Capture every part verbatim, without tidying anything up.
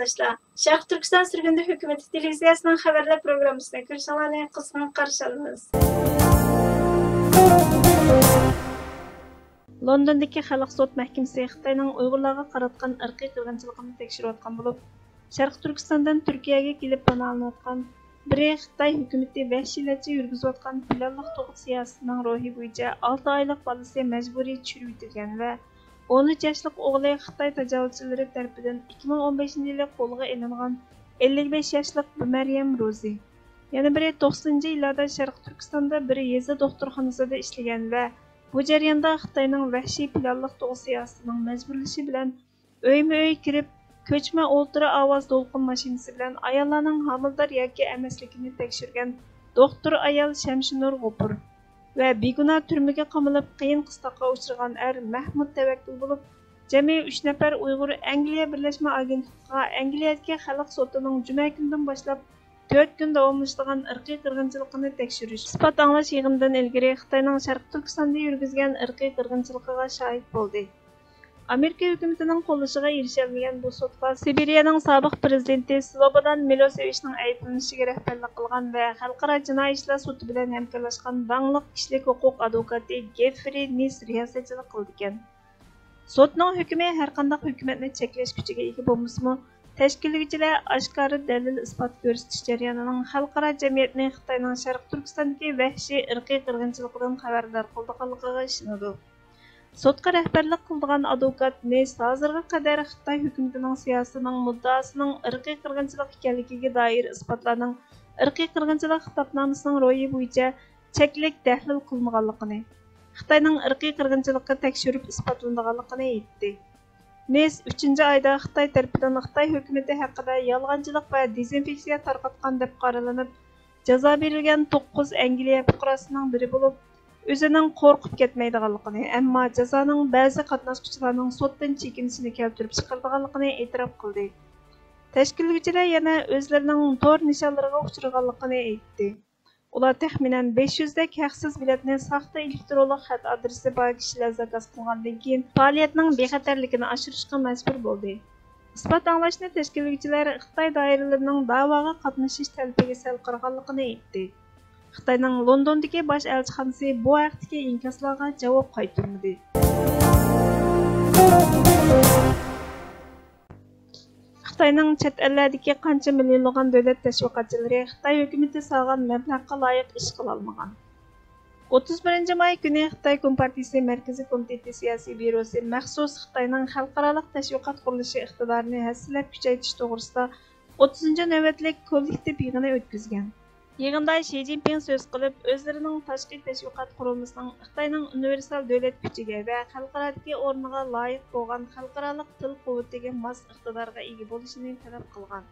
شەرقىي تۈركىستان سۈرگۈندە ھۆكۈمىتى تېلېۋىزىيەسىنىڭ خەۋەرلەر پروگراممىسىنى كۆرۈشۈڭلارنى قىزغىن قارشى ئالىمىز. لوندوندىكى خەلق سوت مەھكىمىسى خىتاينىڭ ئۇيغۇرلارغا قاراتقان ئىرقىي قىرغىنچىلىقىنى تەكشۈرۈۋاتقان بولۇپ، شەرقىي تۈركىستاندىن تۈركىيەگە كېلىپ پاناھلىنىۋاتقان بىرى خىتاي ھۆكۈمىتى ۋەھشىيلەرچە يۈرگۈزۈۋاتقان پىلانلىق تۇغۇت سىياسىتىنىڭ روھى بويىچە ئالتە ئايلىق بالىسى مەجبۇرىي چۈشۈرۈۋېتىلگەن ۋە ئون ئۈچ ياشلىق ئوغلى خىتاي تاجاۋۇزچىلىرى تەرىپىدىن ئىككى مىڭ ئون بەشىنچى يىلى قولغا ئېلىنغان ئەللىك بەش ياشلىق بىمەريەم روزى. يەنە بىرى توقسىنىنچى يىللاردا شەرقىي تۈركىستاندا بىر يېزا دوختۇرخانىسىدا ئىشلىگەن ۋە بۇ جەرياندا خىتاينىڭ ۋەھشىي پىلانلىق تۇغۇت سىياسىتىنىڭ مەجبۇرلىشى بىلەن ئۆيمۇ ئۆي كىرىپ، كۆچمە ئولتۇرا ئاۋاز دولقۇن ماشىنىسى بىلەن ئاياللارنىڭ ھامىلىدار ياكى ئەمەسلىكىنى تەكشۈرگەن دوختۇر ئايال شەمشىنۇر غوپۇر ۋە بىگۇناھ تۈرمىگە قامىلىپ قىيىن قىستاققا ئۇچرىغان ئەر مەھمۇت تەۋەككۈل بولۇپ، جەمئىي ئۈچ نەپەر ئۇيغۇر ئەنگلىيە بىرلەشمە ئاگېنتلىقىغا ئەنگلىيەدىكى خەلق سوتىنىڭ جۈمە كۈنىدىن باشلاپ تۆت كۈن داۋاملىشىدىغان ئىرقىي قىرغىنچىلىقىنى تەكشۈرۈش، ئىسپات ئاڭلاش يىغىنىدىن ئىلگىرى خىتاينىڭ شەرقىي تۈركىستاندا يۈرگۈزگەن ئىرقىي قىرغىنچىلىقىغا شاھىت بولدى. ئامېرىكا ھۆكۈمىتىنىڭ قوللىشىغا ئېرىشەلمىگەن بۇ سوتقا سىبىرىيەنىڭ سابىق پىرېزىدېنتى سلوبودان مىلوسېۋىچنىڭ ئەيىبلىنىشىگە رەھبەرلىك قىلغان ۋە خەلقئارا جىنايى ئىشلار سوتى بىلەن ھەمكارلاشقان داڭلىق كىشىلىك ھوقۇق ئادۋوكاتى گېففرى نىس رىياسەتچىلىك قىلىدىكەن. سوتنىڭ ھۆكمى ھەرقانداق ھۆكۈمەتنى چەكلەش كۈچىگە ئىگە بولمىسىمۇ، تەشكىللىگۈچىلەر ئاشكارا دەلىل-ئىسپات كۆرسىتىش جەريانىنىڭ خەلقئارا جەمئىيەتنى خىتاينىڭ شەرقىي تۈركىستاندىكى ۋەھشىي ئىرقىي قىرغىنچىلىقىدىن خەۋەردار قىلىدىغانلىقىغا ئىشىنىدۇ. سوتقا رەھبەرلىك قىلىدىغان ئادۋوكات نىس ھازىرغا قەدەر خىتاي ھۆكۈمىتىنىڭ سىياسىتىنىڭ مۇددىئاسىنىڭ ئىرقىي قىرغىنچىلىق ئىكەنلىكىگە دائىر ئىسپاتلارنىڭ ئىرقىي قىرغىنچىلىق خىتابنامىسىنىڭ روھى بويىچە چەكلىك تەھلىل قىلىنغانلىقىنى، خىتاينىڭ ئىرقىي قىرغىنچىلىقى تەكشۈرۈپ ئىسپاتلىنىدىغانلىقىنى ئېيتتى. نىس ئۈچىنچى ئايدا خىتاي تەرىپىدىن خىتاي ھۆكۈمىتى ھەققىدە يالغانچىلىق ۋە دېزىنفېكسىيە تارقاتقان دەپ قارىلىنىپ، جازا بېرىلگەن توققۇز ئەنگلىيە پۇقراسىنىڭ بىرى بولۇپ، ئۆزىنىڭ قورقۇپ كەتمەيدىغانلىقىنى، ئەمما جازانىڭ بەزى قاتناشقۇچىلارنىڭ سوتتىن چېكىنىشىنى كەلتۈرۈپ چىقىرىدىغانلىقىنى ئېتىراپ قىلدى. تەشكىللىگۈچىلەر يەنە ئۆزلىرىنىڭ تور نىشانلىرىغا ئۇچرىغانلىقىنى ئېيتتى. ئۇلار تەخمىنەن بەش يۈزدەك ھەقسىز بېلەتنى ساختا ئېلېكترونلۇق خەت ئادرېسى بار كىشىلەر زاكاز قىلغاندىن كېيىن، پائالىيەتنىڭ بىخەتەرلىكىنى ئاشۇرۇشقا مەجبۇر بولدى. ئىسپات ئاڭلاشنى تەشكىللىگۈچىلەر خىتاي دائىرىلىرىنىڭ داۋاغا قاتنىشىش تەلىپىگە سەل قارىغانلىقىنى ئېيتتى. خىتاينىڭ لوندوندىكى باش ئەلچىخانىسى بۇ ھەقتىكى ئىنكاسلارغا جاۋاب قايتۇرمىدى. خىتاينىڭ چەت ئەللەردىكى قانچە مىليونلىغان دۆلەت تەشۋىقاتچىلىرى خىتاي ھۆكۈمىتى سالغان مەبلەغقە لايىق ئىش قىلالمىغان؟ ئوتتۇز بىرىنچى ماي كۈنى خىتاي كومپارتىيىسى مەركىزىي كومىتېتى سىياسىي بيۇروسى مەخسۇس خىتاينىڭ خەلقئارالىق تەشۋىقات قۇرۇلۇشى ئىقتىدارىنى ھەسسىلەپ كۈچەيتىش توغرىسىدا ئوتتۇزىنچى نۆۋەتلىك كوللېكتىپ يىغىنى ئۆتكۈزگەن. يىغىندا شى جىنپىڭ سۆز قىلىپ، ئۆزلىرىنىڭ تاشقى تەشۋىقات قۇرۇلمىسىنىڭ خىتاينىڭ ئۇنىۋېرسال دۆلەت كۈچىگە ۋە خەلقئارادىكى ئورنىغا لايىق بولغان خەلقئارالىق تىل قۇۋۋىتىگە ماس ئىقتىدارغا ئىگە بولۇشىنى تەلەپ قىلغان.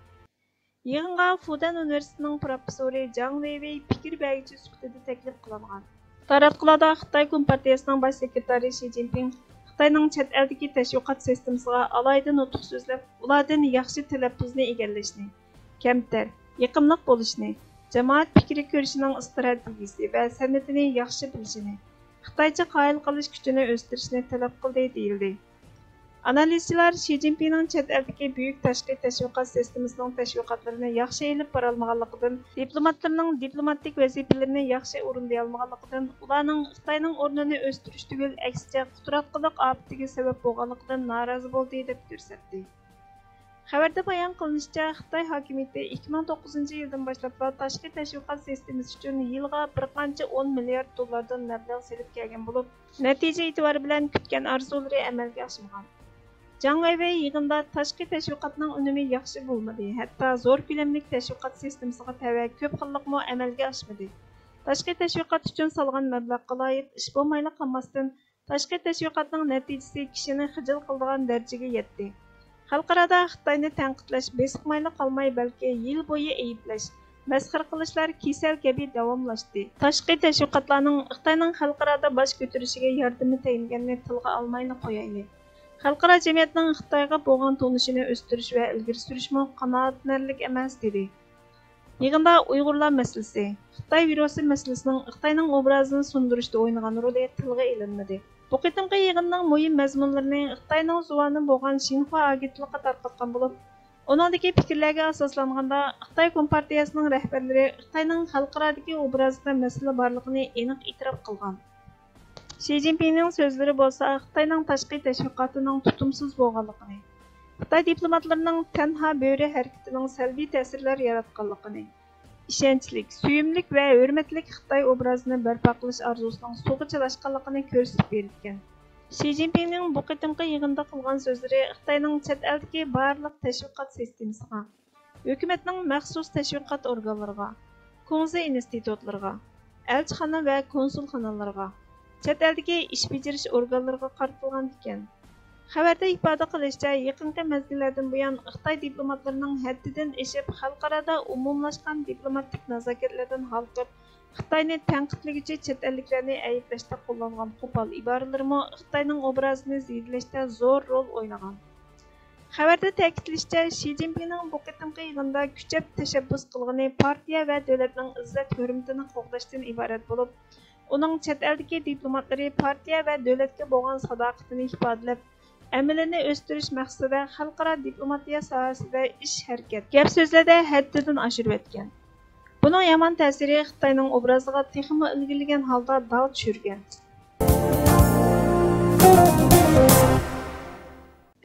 يىغىنغا فۇدەن ئۇنىۋېرسىتېتىنىڭ پروفېسسورى جاڭ ۋېيۋېي پىكىر بەرگۈچى سۈپىتىدە تەكلىپ قىلىنغان. تاراتقۇلاردا خىتاي كومپارتىيىسىنىڭ باش سېكرېتارى شى جىنپىڭ خىتاينىڭ چەت ئەلدىكى تەشۋىقات سىستېمىسىغا ئالاھىدە نۇتۇق سۆزلەپ، ئۇلاردىن ياخشى تەلەپپۇزنى ئىگىلەشنى، كەمتەر، يېقىملىق بولۇشنى، جامائەت پىكرى كۆرۈشىنىڭ ئىستراتېگىيىسى ۋە سەنئىتىنى ياخشى بىلىشىنى، خىتايچە قايىل قىلىش كۈچىنى ئۆستۈرۈشنى تەلەپ قىلدى، دېيىلدى. ئانالىزچىلار شى جىنپىڭنىڭ چەت ئەلدىكى بۈيۈك تاشقى تەشۋىقات سىستېمىسىنىڭ تەشۋىقاتلىرىنى ياخشى ئېلىپ بارالمىغانلىقىدىن، دىپلوماتلىرىنىڭ دىپلوماتىك ۋەزىپىلىرىنى ياخشى ئورۇندىيالمىغانلىقىدىن، ئۇلارنىڭ خىتاينىڭ ئورنىنى ئۆستۈرۈش تۈگۈل، ئەكسىچە، قۇتراتقۇلۇق ئاپىتىگە سەۋەب بولغانلىقىدىن نارازى بولدى، دەپ كۆرسەتتى. خەۋەردە بايان قىلىنىشىچە، خىتاي ھاكىمىيىتى ئىككى مىڭ توققۇزىنچى يىلدىن باشلاپلا تاشقى تەشۋىقات سىستېمىسى ئۈچۈن يىلغا بىر قانچە ئون مىليارد دوللاردىن مەبلەغ سېلىپ كەلگەن بولۇپ، نەتىجە ئېتىبارى بىلەن كۈتكەن ئارزۇلىرى ئەمەلگە ئاشمىغان. جاڭ ۋەيۋەي يىغىندا تاشقى تەشۋىقاتنىڭ ئۈنۈمى ياخشى بولمىدى، ھەتتا زور كۆلەملىك تەشۋىقات سىستېمىسىغا تەۋە كۆپ خىللىقمۇ ئەمەلگە ئاشمىدى. تاشقى تەشۋىقات ئۈچۈن سالغان مەبلەغقە لايىق ئىش بولمايلا قالماستىن، تاشقى تەشۋىقاتنىڭ نەتىجىسى كىشىنى خىجىل قىلىدىغان دەرىجىگە يەتتى. خەلقئارادا خىتاينى تەنقىدلەش بېسىقمايلا قالماي، بەلكى يىل بويى ئەيىبلەش، مەسخىرە قىلىشلار كېسەل كەبى داۋاملاشتى. تاشقى تەشۋىقاتلارنىڭ خىتاينىڭ خەلقئارادا باش كۆتۈرۈشىگە ياردىمى تەگمىگەننى تىلغا ئالمايلا قويايلى. خەلقئارا جەمئىيەتنىڭ خىتايغا بولغان تونۇشىنى ئۆستۈرۈش ۋە ئىلگىرى سۈرۈشمۇ قانائەتلىنەرلىك ئەمەس، دېدى. يىغىندا ئۇيغۇرلار مەسىلىسى، خىتاي ۋىرۇسى مەسىلىسىنىڭ خىتاينىڭ ئوبرازىنى سۇندۇرۇشتا ئوينىغان رولى تىلغا ئېلىنمىدى. بۇ قېتىمقى يىغىننىڭ مۇھىم مەزمۇنلىرىنى خىتاينىڭ زۇۋانى بولغان شىنخۇا ئاگېنتلىقى تارقاتقان بولۇپ، ئۇنىڭدىكى پىكىرلەرگە ئاساسلانغاندا، خىتاي كومپارتىيەسىنىڭ رەھبەرلىرى خىتاينىڭ خەلقئارادىكى ئوبرازىدا مەسىلە بارلىقىنى ئېنىق ئېتىراپ قىلغان. شى جىنپىڭنىڭ سۆزلىرى بولسا خىتاينىڭ تاشقى تەشۋىقاتىنىڭ تۇتۇمسىز بولغانلىقىنى، خىتاي دىپلوماتلىرىنىڭ تەنھا بۆرە ھەرىكىتىنىڭ سەلبىي تەسىرلەر ياراتقانلىقىنى، ئىشەنچلىك، سۆيۈملۈك ۋە ھۆرمەتلىك خىتاي ئوبرازىنى بەرپا قىلىش ئارزۇسىنىڭ سۇغا چىلاشقانلىقىنى كۆرسىتىپ بېرىدىكەن. شى جىنپىڭنىڭ بۇ قېتىمقى يىغىندا قىلغان سۆزلىرى خىتاينىڭ چەت ئەلدىكى بارلىق تەشۋىقات سىستېمىسىغا، ھۆكۈمەتنىڭ مەخسۇس تەشۋىقات ئورگانلىرىغا، كۇڭزى ئىنستىتۇتلىرىغا، ئەلچىخانا ۋە كونسۇلخانىلىرىغا، چەت ئەلدىكى ئىش بېجىرىش ئورگانلىرىغا قارىتىلغان ئىكەن. خەۋەردە ئىپادە قىلىشىچە، يېقىنقى مەزگىللەردىن بۇيان خىتاي دىپلوماتلىرىنىڭ ھەددىدىن ئېشىپ، خەلقئارادا ئومۇملاشقان دىپلوماتىك نازاكەتلەردىن ھالقىپ، خىتاينى تەنقىدلىگۈچى چەت ئەللىكلەرنى ئەيىبلەشتە قوللانغان قوپال ئىبارىلىرىمۇ خىتاينىڭ ئوبرازىنى زىيادىلەشتە زور رول ئوينىغان. خەۋەردە تەكىتلىشىچە، شى جىنپىڭنىڭ بۇ قېتىمقى يىغىندا كۈچەپ تەشەببۇس قىلغىنى پارتىيە ۋە دۆلەتنىڭ ئىززەت-ھۆرمىتىنى قوغداشتىن ئىبارەت بولۇپ، ئۇنىڭ چەت ئەلدىكى دىپلوماتلىرى پارتىيە ۋە دۆلەتكە بولغان ساداقىتىنى ئىپادىلەپ، ئەمىلىنى ئۆستۈرۈش مەقسىتىدە خەلقئارا دىپلوماتىيە ساھەسىدە ئىش-ھەرىكەت، گەپ-سۆزلەردە ھەددىدىن ئاشۇرۇۋەتكەن. بۇنىڭ يامان تەسىرى خىتاينىڭ ئوبرازىغا تېخىمۇ ئىلگىرىلىگەن ھالدا داغ چۈشۈرگەن.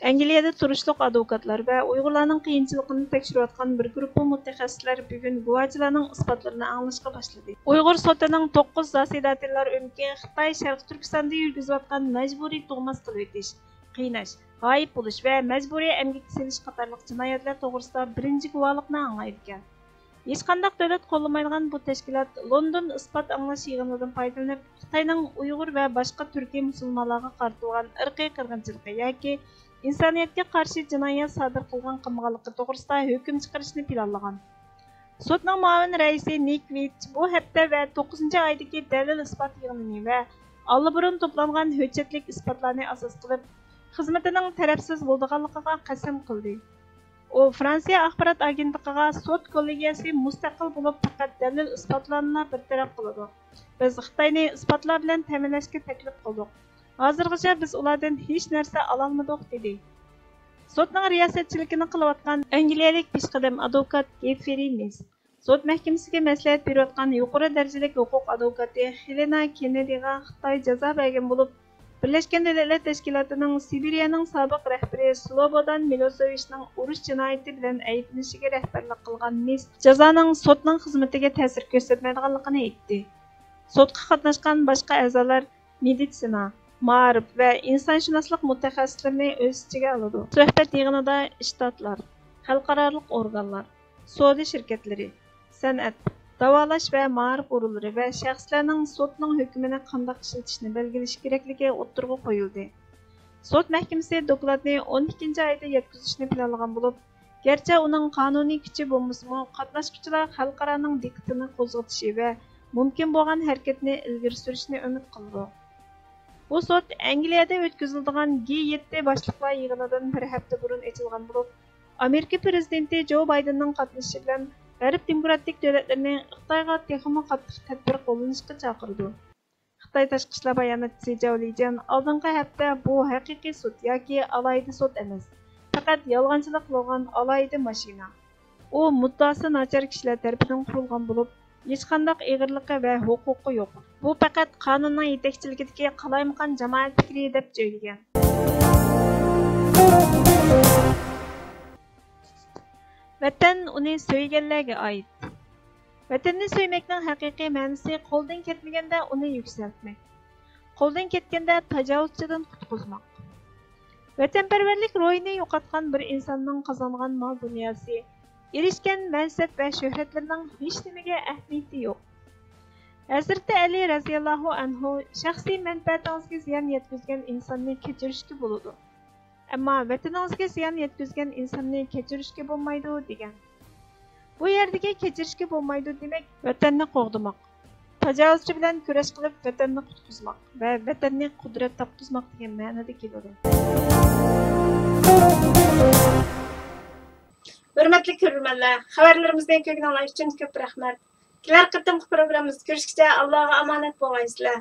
ئەنگلىيەدە تۇرۇشلۇق ئادۋوكاتلار ۋە ئۇيغۇرلارنىڭ قىيىنچىلىقىنى تەكشۈرۈۋاتقان بىر گۇرۇپپا مۇتەخەسسىسلەر بۈگۈن گۇۋاھچىلارنىڭ ئىسپاتلىرىنى ئاڭلاشقا باشلىدى. ئۇيغۇر سوتىنىڭ توققۇز زاسېداتېللار ئۆمىكى خىتاي شەرقىي تۈركىستاندا يۈرگۈزۈۋاتقان مەجبۇرىي تۇغماس قىلىۋېتىش، قىيناش، غايىب بولۇش ۋە مەجبۇرىي ئەمگەككە سېلىش قاتارلىق جىنايەتلەر توغرىسىدا بىرىنچى گۇۋاھلىقنى ئاڭلايدىكەن. ھېچقانداق دۆلەت قوللىمايدىغان بۇ تەشكىلات لوندون ئىسپات ئاڭلاش يىغىنىدىن پايدىلىنىپ، خىتاينىڭ ئۇيغۇر ۋە باشقا تۈركىي مۇسۇلمانلارغا قارىتىلغان ئىرقىي قىرغىنچىلىقى ياكى ئىنسانىيەتكە قارشى جىنايەت سادىر قىلغان قىلمىغانلىقى توغرىسىدا ھۆكۈم چىقىرىشنى پىلانلىغان. سوتنىڭ مۇئاۋىن رەئىسى نىك ۋىچ بۇ ھەپتە ۋە توققۇزىنچى ئايدىكى دەلىل-ئىسپات يىغىنىنى ۋە ئاللىبۇرۇن توپلانغان ھۆججەتلىك ئىسپاتلارنى ئاساس قىلىپ، خىزمىتىنىڭ تەرەپسىز بولىدىغانلىقىغا قەسەم قىلدى. ئۇ فرانسىيە ئاخبارات ئاگېنتلىقىغا سوت كوللېگىيەسى مۇستەقىل بولۇپ، پەقەت دەلىل ئىسپاتلارنىلا بىر تەرەپ قىلىدۇ. بىز خىتاينى ئىسپاتلار بىلەن تەمىنلەشكە تەكلىپ قىلدۇق. ھازىرغىچە بىز ئۇلاردىن ھېچ نەرسە ئالالمىدۇق، دېدى. سوتنىڭ رىياسەتچىلىكىنى قىلىۋاتقان ئەنگلىيەلىك پېشقەدەم ئادۋوكات گېففرى مىس سوت مەھكىمىسىگە مەسلىھەت بېرىۋاتقان يۇقىرى دەرىجىلىك ھوقۇق ئادۋوكاتى خېلېنا كېننېدىغا خىتاي جازا بەرگەن بولۇپ، بىرلەشكەن دۆلەتلەر تەشكىلاتىنىڭ سىبىرىيەنىڭ سابىق رەھبىرى سلوبودان مىلوسېۋىچنىڭ ئۇرۇش جىنايىتى بىلەن ئەيىبلىنىشىگە رەھبەرلىك قىلغان مىس جازانىڭ سوتنىڭ خىزمىتىگە تەسىر كۆرسەتمەيدىغانلىقىنى ئېيتتى. سوتقا قاتناشقان باشقا ئەزالار مېدىتسىنا، مائارىپ ۋە ئىنسانشۇناسلىق مۇتەخەسسىسلىرىنى ئۆز ئىچىگە ئالىدۇ. سۆھبەت يىغىنىدا شتاتلار، خەلقئارالىق ئورگانلار، سودا شىركەتلىرى، سەنئەت، داۋالاش ۋە مائارىپ ئورۇنلىرى ۋە شەخسلەرنىڭ سوتنىڭ ھۆكمىنى قانداق ئىشلىتىشنى بەلگىلىشى كېرەكلىكى ئوتتۇرىغا قويۇلدى. سوت مەھكىمىسى دوكلاتنى ئون ئىككىنچى ئايدا يەتكۈزۈشنى پىلانلىغان بولۇپ، گەرچە ئۇنىڭ قانۇنىي كۈچى بولمىسىمۇ، قاتناشقۇچىلار خەلقئارانىڭ دىققىتىنى قوزغىتىشى ۋە مۇمكىن بولغان ھەرىكەتنى ئىلگىرى سۈرۈشىنى ئۈمىد قىلىدۇ. بۇ سوت ئەنگلىيەدە ئۆتكۈزۈلىدىغان جى يەتتە باشلىقلار يىغىنىدىن بىر ھەپتە بۇرۇن ئېچىلغان بولۇپ، ئامېرىكا پىرېزىدېنتى جو بايدېننىڭ قاتنىشىشى بىلەن غەرب دېموكراتىك دۆلەتلىرىنى خىتايغا تېخىمۇ قاتتىق تەدبىر قوللىنىشقا چاقىرىدۇ. خىتاي تاشقى ئىشلار باياناتچىسى جاۋ لىجيەن ئالدىنقى ھەپتە بۇ ھەقىقىي سوت ياكى ئالاھىدە سوت ئەمەس، پەقەت يالغانچىلىق بولغان ئالاھىدە ماشىنا. ئۇ مۇددىئاسى ناچار كىشىلەر تەرىپىدىن قۇرۇلغان بولۇپ، ھېچقانداق ئېغىرلىقى ۋە ھوقۇقى يوق. بۇ پەقەت قانۇننىڭ يېتەكچىلىكىدىكى قالايمىقان جامائەت پىكرى، دەپ جۆيلىگەن. ۋەتەن ئۇنى سۆيگەنلەرگە ئائىت. ۋەتەننى سۆيمەكنىڭ ھەقىقىي مەنىسى قولدىن كەتمىگەندە ئۇنى يۈكسەلتمەك، قولدىن كەتكەندە تاجاۋۇزچىدىن قۇتقۇزماق. ۋەتەنپەرۋەرلىك روھىنى يوقاتقان بىر ئىنساننىڭ قازانغان مال-دۇنياسى، ئېرىشكەن مەنسەپ ۋە شۆھرەتلىرىنىڭ ھېچنېمىگە ئەھمىيىتى يوق. ھەزرىتى ئەلى رەزىياللاھۇ ئەنھۇ شەخسىي مەنپەئەتىڭىزگە زىيان يەتكۈزگەن ئىنساننى كەچۈرۈشكە بولىدۇ، ئەمما ۋەتىنىڭىزگە زىيان يەتكۈزگەن ئىنساننى كەچۈرۈشكە بولمايدۇ، دېگەن. بۇ يەردىكى كەچۈرۈشكە بولمايدۇ دېمەك، ۋەتەننى قوغدىماق، تاجاۋۇزچى بىلەن كۈرەش قىلىپ، ۋەتەننى قۇتقۇزماق ۋە ۋەتەننى قۇدرەت تاپقۇزماق دېگەن مەنىدە كېلىدۇ. ھۆرمەتلىك كۆرۈرمەنلەر، خەۋەرلىرىمىزنى كۆرگىنىڭلار ئۈچۈن كۆپ رەھمەت. كېلەر قېتىمقى پروگراممىمىزدا كۆرۈشكىچە ئاللاغا ئامانەت بولغايسىلەر.